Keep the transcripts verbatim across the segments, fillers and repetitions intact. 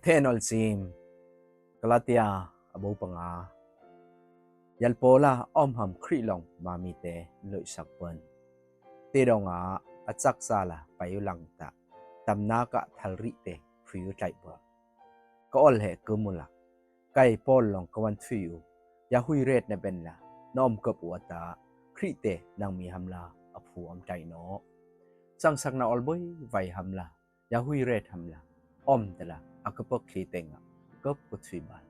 Then ol sim Galatia a bou panga. Yalpawla om ham Khrih lòng ma mite lơi sak pơn. Ti dong a, a chak sa la pai u lang ta, tam na ka thal rih te phui u tlai bua. Ka ol he kơ mu la. Kai Paul lòng ka wan thui u. Ya hui ret na ben la, na om kơp u ta, Khrih te nang mi ham la, a phu om tlai no. Chang sak na ol boi vai ham la, ya hui ret ham la, om ta la, a kơpơ̆k hli teng a, kơp kơ thui bal.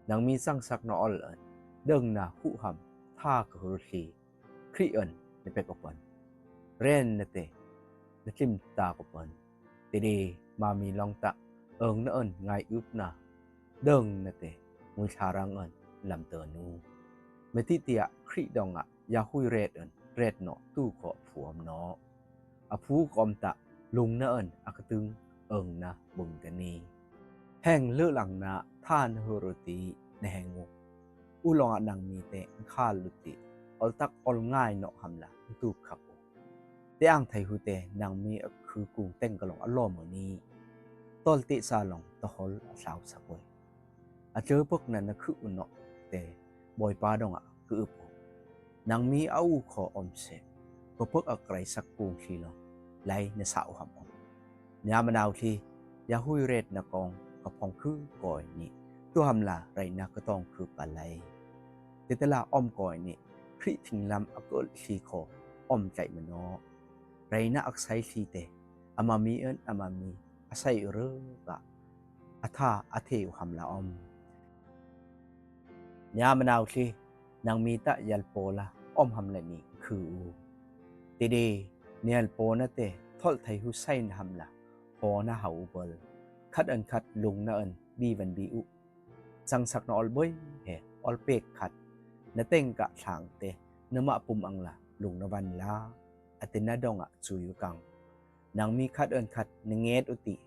Nang mi chang sak na ol ơn, dơng na hu ham, tha kơ hur hli, Khrih ơn, na pek o pơn. Ren na te, na tlim ta ko pơn. Ti di, ma mi lòng ta, ơn na ơn, ngai ưp na, dơng na te, mui tha rang ơn, lam tơ nu. Mê ti tia, Khrih dong a, ya hui ret ơn, ret no, tu ko phu om no. A phu ko om ta, lung na ơn, a kơtưng, ơn na, bưng ta ni. Heng lơ lang na, tha na hơ rơ ti, na heng u. U lòng a nang mi te, khal lu ti, ol tak ol ngai no ham la, tu khak u. Te ang thai hu te, nang mi a khư kung teng ka lòng a lo mơ ni. Tol ti sa lòng, ta hol a slau sa boi. A chơ pơk na na khư u no te, boi pa dong a khư ưp u. Nang mi a u kho om se, kơ pơk a krai sak kung hli lòng, lai na sa u ham om. Nia ma nau hli, ya hui ret na kong, ka phong khư koi ni, tu ham la rai na kơ tong khư pa lai. Ti te la om koi ni, Khrih thing lam a kơ hli kho, om tlai ma no. Rai na ak sai hli te, a ma mi ơn, a ma mi, a sai u rơ ka, a tha, a the u ham la om. Nia ma nau hli, nang mi ta Yalpawla, om ham la ni khư u. Ti di, ni Yalpaw na te, thol thai hu sai na ham la, ho na hau u bol. Khăt ơn khăt lung na ơn, bi wan bi u. Chang sak na ol boi he, ol pek khăt. Na teng ka thlang te, na ma pum ang la, lung na wan la. A te na dong a chui u kang. Nang mi khăt ơn khăt, na nget u ti.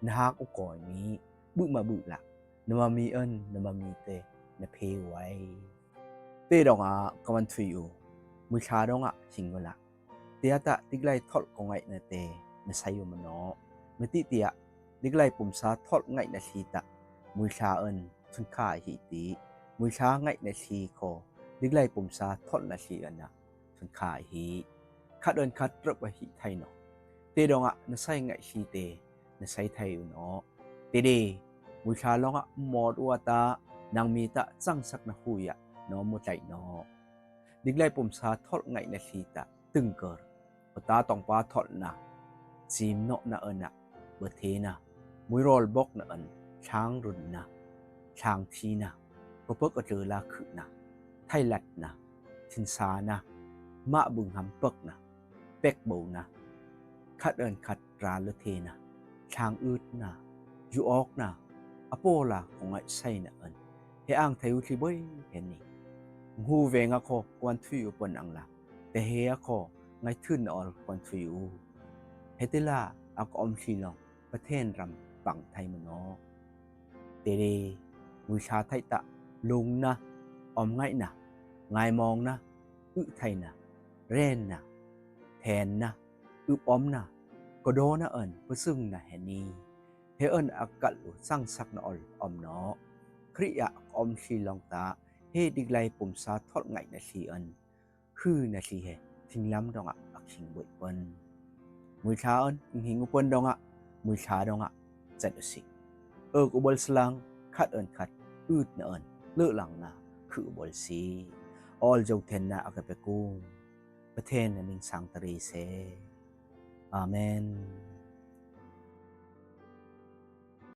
Na hak u koi mi, bư ma bư la. Na ma mi ơn, na ma mi te, na phe wai. Ti dong a, ka wan thui u. Mui tha dong a, hing u la. Tia ta, dik lai thol ko ngai na te, na sai u ma no. Mê ti tia, dik lai pum sa thol ngai na hli ta. Mui tha ơn, thun kha hi ti. Mui tha ngai na hli kho. Dik lai pum sa thol na hli ơn na. Thun kha hi. Khăt ơn khăt rơp a hi thai no. Ti dong a, na sai ngai hli te, na sai thai u no. Ti di, mui tha lòng a, mot u a ta, nang mi ta, chang sak na hui a, no mu tlai no. Dik lai pum sa thol ngai na hli ta, tưng kơ. Ơ ta tong pa thol na. Chim no na ơn na. Bơ the na. Mui rol bok na ơn. Thlang run na. Thlang thi na. Kơ pơk ơ tlơ la khư na. Thai lat na. Thin sa na. Ma bưng ham pơk na. Pek bâu na. Khăt ơn khăt ra lơ the na. Thlang ưt na. Yu ok na. A pô la ko ngai sai na ơn. He ang thai u hli boi he ni. Ngu ve nga kho kuan thui u pơn ang la. Te he a kho ngai thun na ol kuan thui u. He ti la a ko om hli lòng. Pathen ram păng thai ma no. Ti di, mui tha thai ta, lung na, om ngai na, ngai mong na, ưh thai na, ren na, then na, ưp om na, kơ do na ơn, pơsưng na he ni. He ơn a kăl u chang sak na ol om no. Khrih a om hli lòng ta, he dik lai pum sa thol ngai na hli ơn. Hư na hli he, thing lam dong a, ak hing boi pơn. Mui tha ơn, hing hing u pơn dong a, mui tha dong a, chat u si. Ơ ku bol slang, khăt ơn khăt, ưt na ơn, lơ lang na, khư u bol si. Ol jong then na ak pe kung. Pathen na ning sang tari se. Amen.